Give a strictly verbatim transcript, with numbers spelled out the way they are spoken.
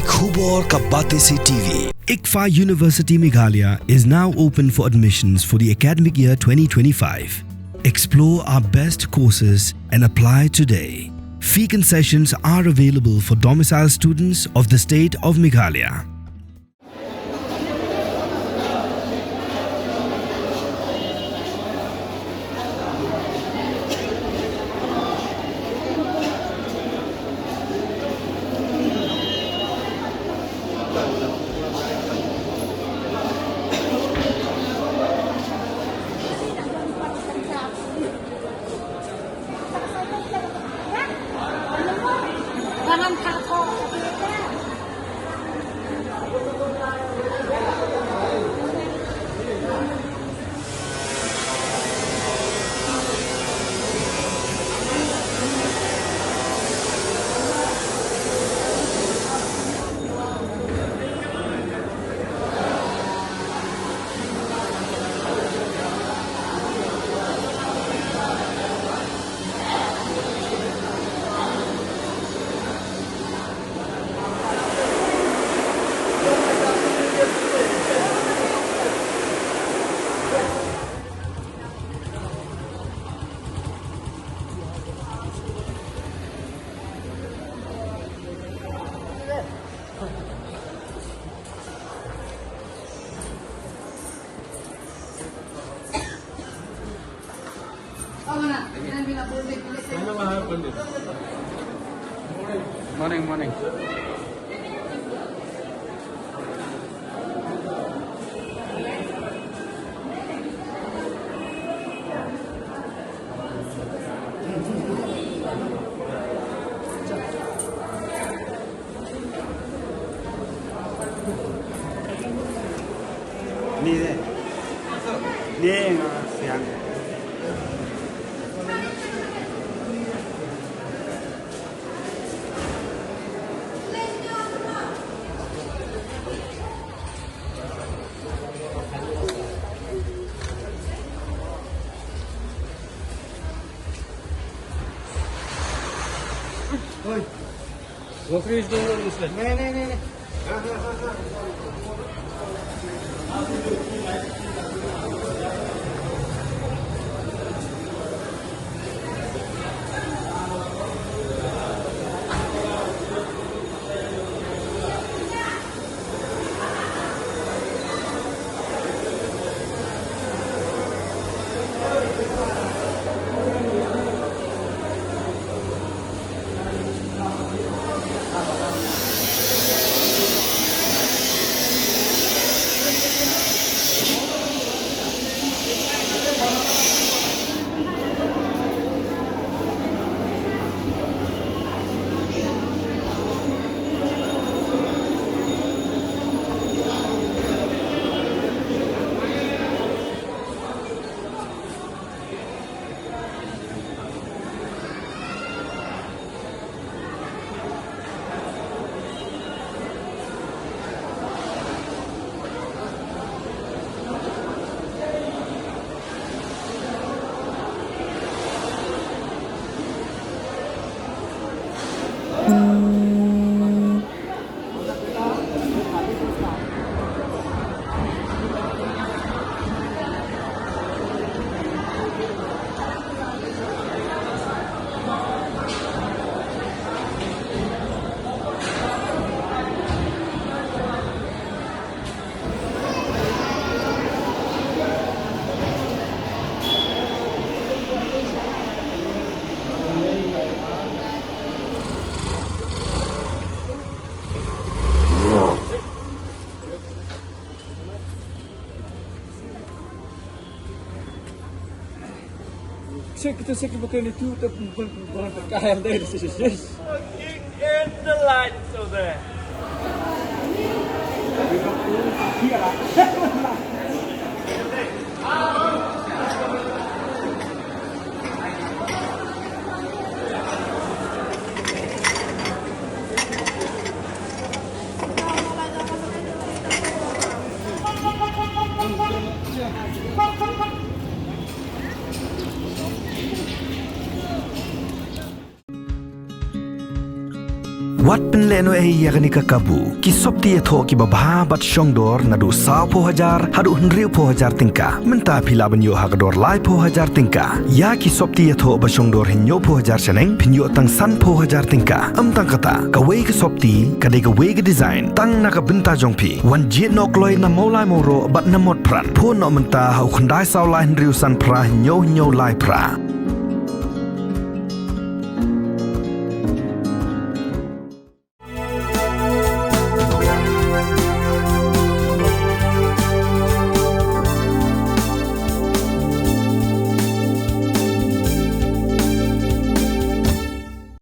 Khubor ka Batesi T V. ICFAI University Meghalaya is now open for admissions for the academic year twenty twenty-five. Explore our best courses and apply today. Fee concessions are available for domicile students of the state of Meghalaya. Morning, morning. Ni deh. Ni nga siang. Oi. Grocery store is this way. Nahi, nahi, nahi, nahi. Check it, check it, bukan itu, tapi bukan, bukan T K L dari sisi. Looking at the lights over there. Pynlehnohei ïa kane ka kabu. Ki sopti ïathoh kiba bha bad shongdor naduh sawphew hajar haduh hynriewphew hajar tyngka. Mynta phi lah ban ïoh ha ka dor laiphew hajar tyngka. Ïa ki sopti ïathoh ba shongdor hynñiewphew hajar shaneng phin ïoh tang sanphew hajar tyngka. Ym tang kata, kawei ka sopti ka dei kawei ka design tang na ka bynta jong phi. Wan jied noh kloi na Mawlai Mawroh bad na Motphran. Phone noh mynta ha u khyndai saw lai hynriew san phra hynñiew hynñiew lai phra.